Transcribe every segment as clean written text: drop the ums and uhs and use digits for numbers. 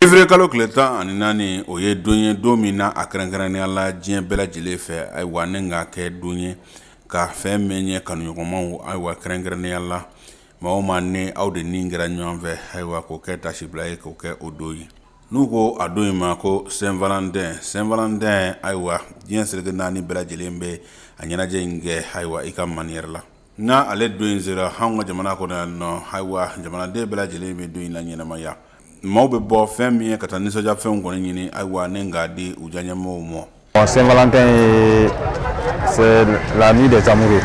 Février kalo tile 14, o ye don ye, don min na a kɛrɛnkɛrɛnnenya la diɲɛ bɛɛ lajɛlen fɛ, ayiwa, ni k'a kɛ don ye ka fɛn min ye kanuɲɔgɔnmaw, ayiwa, kɛrɛnkɛrɛnnenya la maa o maa ni aw de ni kɛra ɲɔgɔn fɛ, ayiwa, k'o kɛ tasibila ye, k'o kɛ o don ye. N'u ko a don in ma ko Saint-Valentin, Saint-Valentin, ayiwa, diɲɛ seleke naani bɛɛ lajɛlen bɛ a ɲɛnajɛ in kɛ, ayiwa, i ka manière la. N'a ale don in sera anw ka jamana kɔnɔ yan nɔ, ayiwa, jamanaden bɛɛ lajɛlen bɛ don in laɲɛnamaya. Maaw bɛ bɔ fɛn min ye ka taa nisɔndiyafɛnw kɔni ɲini, ayiwa, ni k'a di u diyaɲɛmɔgɔw ma. Bon, Saint-Valentin ye, c'est la nuit des amoureux.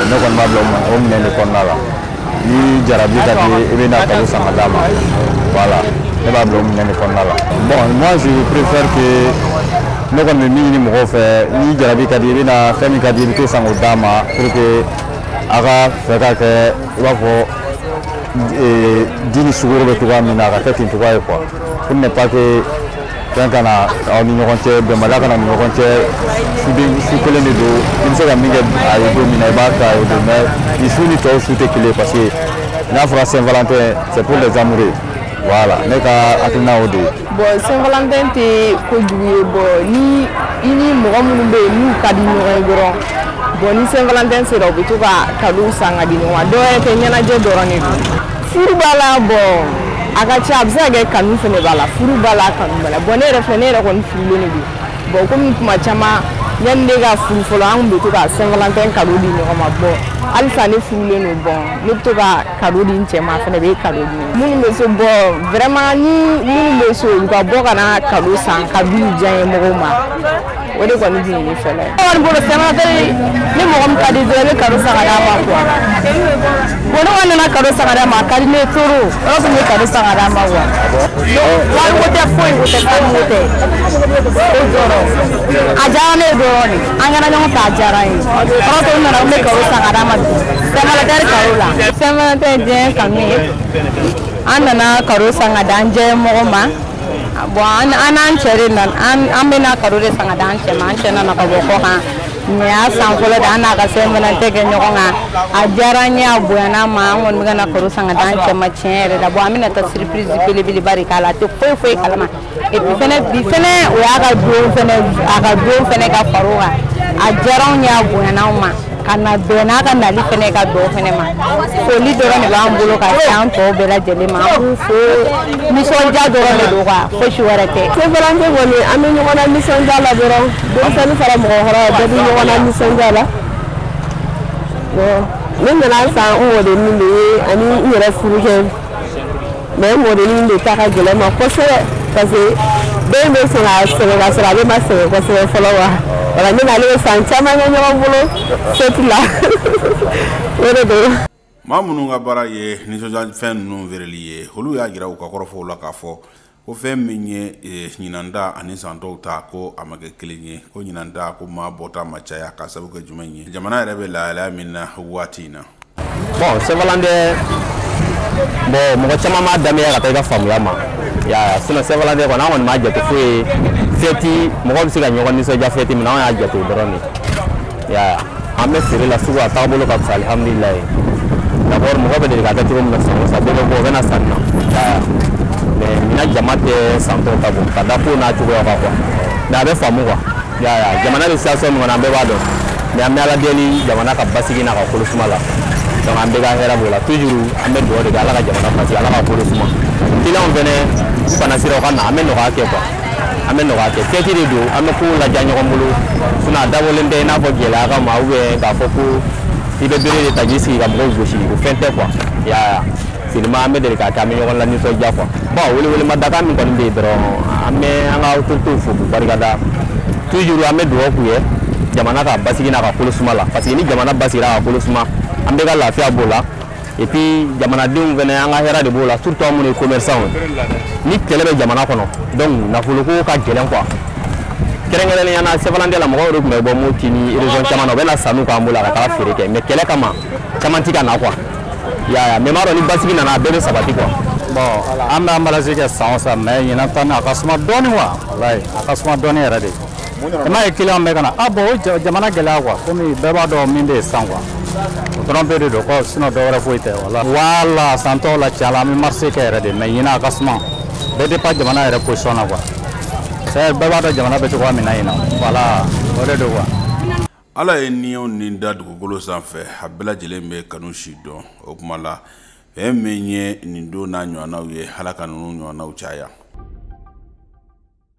Ne kɔni b'a bila o minɛn de kɔnɔna la. Ni jarabi ka di ye, i bɛ na cadeau san ka d'a ma. Voilà, ne b'a bila o minɛn de kɔnɔna la. Bon, moi je préfère que ne kɔni bɛ min ɲini mɔgɔw fɛ, ni jarabi ka di, i bɛ na fɛn min ka di, i bɛ t'o san k'o d'a ma pour que a ka fɛ ka kɛ i b'a fɔ di ni sukaro bɛ cogoya min na, a ka kɛ ten cogoya ye quoi, pour ne pas que fɛn kana aw ni ɲɔgɔn cɛ, bɛnbaliya kana ni ɲɔgɔn cɛ. Suden su kelen de don, i bɛ se ka min kɛ a ye don min na, i b'a kɛ a ye don, mais ni su ni tɔw su tɛ kelen ye, parce que n'a fɔra Saint-Valentin, c'est pour les amoureux. Voilà, ne ka hakilina o de ye. Bon, Saint-Valentin tɛ kojugu ye. Bon, ni i ni mɔgɔ minnu bɛ yen n'u ka di ɲɔgɔn ye dɔrɔn, bon, ni Saint-Valentin sera, u bɛ to ka cadeau san ka di ɲɔgɔn ma. Dɔw yɛrɛ tɛ, ɲɛnajɛ dɔrɔn de don. Furu b'a la, bon, a ka ca, a bɛ se ka kɛ kanu fɛnɛ b'a la, furu b'a la, kanu b'a la. Bon, ne yɛrɛ filɛ, ne yɛrɛ kɔni furulen de don. Bon, komi kuma caman, yanni ne ka furu fɔlɔ, an tun bɛ to ka Saint-Valentin cadeau di ɲɔgɔn ma. Bon, halisa ne furulen don. Bon, ne bɛ to ka cadeau di n cɛ ma, a fɛnɛ bɛ cadeau di ne ma. Minnu bɛ so, bon, vraiment, ni minnu bɛ so, u ka bɔ ka na cadeau san ka di u diyaɲɛmɔgɔw ma, o de kɔni tun ye ne fɛla ye. Ne kɔni bolo, Saint-Valentin, ni mɔgɔ min ka di dɔrɔn, i bɛ cadeau san ka d'a ma quoi. Bon, ne kɔni nana cadeau san ka d'a ma, a ka di ne ye trop, o b'a sɔrɔ n ye cadeau san ka d'a ma quoi. Wari ko tɛ, foyi ko tɛ, sanu ko tɛ, o dɔrɔn. A diyara ne ye dɔrɔn de, an kɛra ɲɔgɔn fɛ, a diyara n ye. O b'a sɔrɔ n nana, n bɛ cadeau san ka d'a ma bi Saint-Valentin cadeau la. Saint-Valentin diɲɛ kanu ye, an nana cadeau san ka d'an diyaɲɛmɔgɔ ma. Bon, an n'an cɛ de nana, an bɛna cadeau de san ka d'an cɛ ma. An cɛ nana ka bɔ kɔkan, nin y'a san fɔlɔ de an n'a ka Saint-Valentin kɛ ɲɔgɔn kan. A diyara an ye, a bonyana an ma. An kɔni bɛ ka na cadeau san ka d'an cɛ ma tiɲɛ yɛrɛ la. Bon, an bɛna taa surprise belebeleba de k'a la, a tɛ foyi foyi kalama. Et puis fɛnɛ, bi fɛnɛ, o y'a ka don fɛnɛ, a ka don fɛnɛ ka far'o kan. A diyara anw ye, a bonyana anw ma, ka na bɛn n'a ka nali fɛnɛ ka dɔw fɛnɛ ma. Foli dɔrɔn de b'an bolo ka se an tɔw bɛɛ lajɛlen ma. An b'u fo, nisɔndiya dɔrɔn de don quoi, fosi wɛrɛ tɛ. Saint-Valentin kɔni, an bɛ ɲɔgɔn na nisɔndiya la dɔrɔn, denmisɛnnin fara mɔgɔkɔrɔba, bɛɛ bɛ ɲɔgɔn na nisɔndiya la. Bon, ne nana san n mɔdennin de ye ani n yɛrɛ furukɛ, mais n mɔdennin de ta ka gɛlɛn ma kosɛbɛ, parce que den bɛ sɔn ka sɛgɛn ka sɔrɔ ale ma sɛgɛn kosɛbɛ fɔlɔ wa. Wala, ne n'ale bɛ san caman kɛ ɲɔgɔn bolo fête la, o de don. Maa minnu ka baara ye nisɔndiyafɛn ninnu feereli ye, olu y'a jira u ka kɔrɔfɔw la k'a fɔ ko fɛn min ye ɲinan ta ani san tɔw ta, ko a ma kɛ kelen ye, ko ɲinan ta, ko maa bɔta ma caya, ka sababu kɛ jumɛn ye, jamana yɛrɛ bɛ lahalaya min na waati in na. Bon, Saint-Valentin, bon, mɔgɔ caman b'a daminɛ ka taa i ka faamuya ma ya. Sinon Saint-Valentin kɔni, an kɔni b'a jate foyi ye fête, mɔgɔ bɛ se ka ɲɔgɔn nisɔndiya fête min na, anw y'a jate o dɔrɔn de ya. An bɛ feere la, sugu a taabolo ka fisa, alihamudulilayi. D'abord, mɔgɔ bɛ deli k'a kɛ cogo min na, san o san bɛɛ bɛ bɔ, u bɛ na sanni na ya, mais ɲinan jama tɛ san tɔw ta bɔ ka da ko n'a cogoya kan quoi. Mais a bɛ faamu quoi ya, jamana bɛ situation min kɔnɔ, an bɛɛ b'a dɔn. Mais an bɛ Ala deli jamana ka basigi n'a ka kolo suma la. Donc an bɛɛ ka hɛrɛ b'o la. Toujours an bɛ dugawu de kɛ, Ala ka jamana basigi, Ala ka kolo suma. Clients fɛnɛ, u kana siran, u ka na, an bɛ nɔgɔya kɛ quoi, an bɛ nɔgɔya kɛ. Fête de don, an bɛ kow ladiya ɲɔgɔn bolo. Sinon a dabɔlen tɛ i n'a fɔ gɛlɛya kama ou bien k'a fɔ ko i bɛ bere de ta k'i sigi ka mɔgɔw gosi, o fɛn tɛ quoi ya. Seulement an bɛ deli k'a kɛ, an bɛ ɲɔgɔn la nisɔndiya quoi. Bon, welewelema dakan min kɔni bɛ yen dɔrɔn, an bɛ an ka autorités fo k'u barikada. Toujours an bɛ dugawu k'u ye jamana ka basigi n'a ka kolo suma la, parce que ni jamana basigira ka kolo suma, an bɛɛ ka lafiya b'o la. Et puis jamanadenw fɛnɛ, an ka hɛrɛ de b'o la, surtout an minnu ye commerçant ye. Ni kɛlɛ bɛ jamana kɔnɔ, donc nafoloko ka gɛlɛn quoi. Kɛrɛnkɛrɛnnenya la, Saint-Valentin la, mɔgɔw de tun bɛ bɔ Mopti ni région caman na, u bɛ na sanniw k'an bolo ka taga feere kɛ, mais kɛlɛ kama, caman ti ka na quoi. I y'a ye, mais n b'a dɔn ni basigi nana, a bɛɛ bɛ sabati quoi. Bon, an bɛ emballage kɛ san o san, mais ɲinan ta nin, a ka suma dɔɔni quoi. Walayi, a ka suma dɔɔni yɛrɛ de. I m'a ye, client bɛ ka na. Ah bon, o jamana gɛlɛya quoi, komi bɛɛ b'a dɔn min bɛ yen sisan quoi. O dɔrɔn bɛɛ de don quoi, sinon dɔ wɛrɛ foyi tɛ. Wala wala, san tɔw la, tiɲɛ la, an bɛ marché kɛ yɛrɛ de, mais ɲinan a ka suma. Bɛɛ dépend jamana yɛrɛ position na quoi. C'est bɛɛ b'a dɔn jamana bɛ cogoya min na ɲinan, voilà, o de don quoi. Ala ye ni o ni da dugukolo sanfɛ, a bɛɛ lajɛlen bɛ kanu si dɔn. O tuma la, fɛn min ye nin don n'a ɲɔgɔnnaw ye, Ala ka ninnu ɲɔgɔnnaw caya.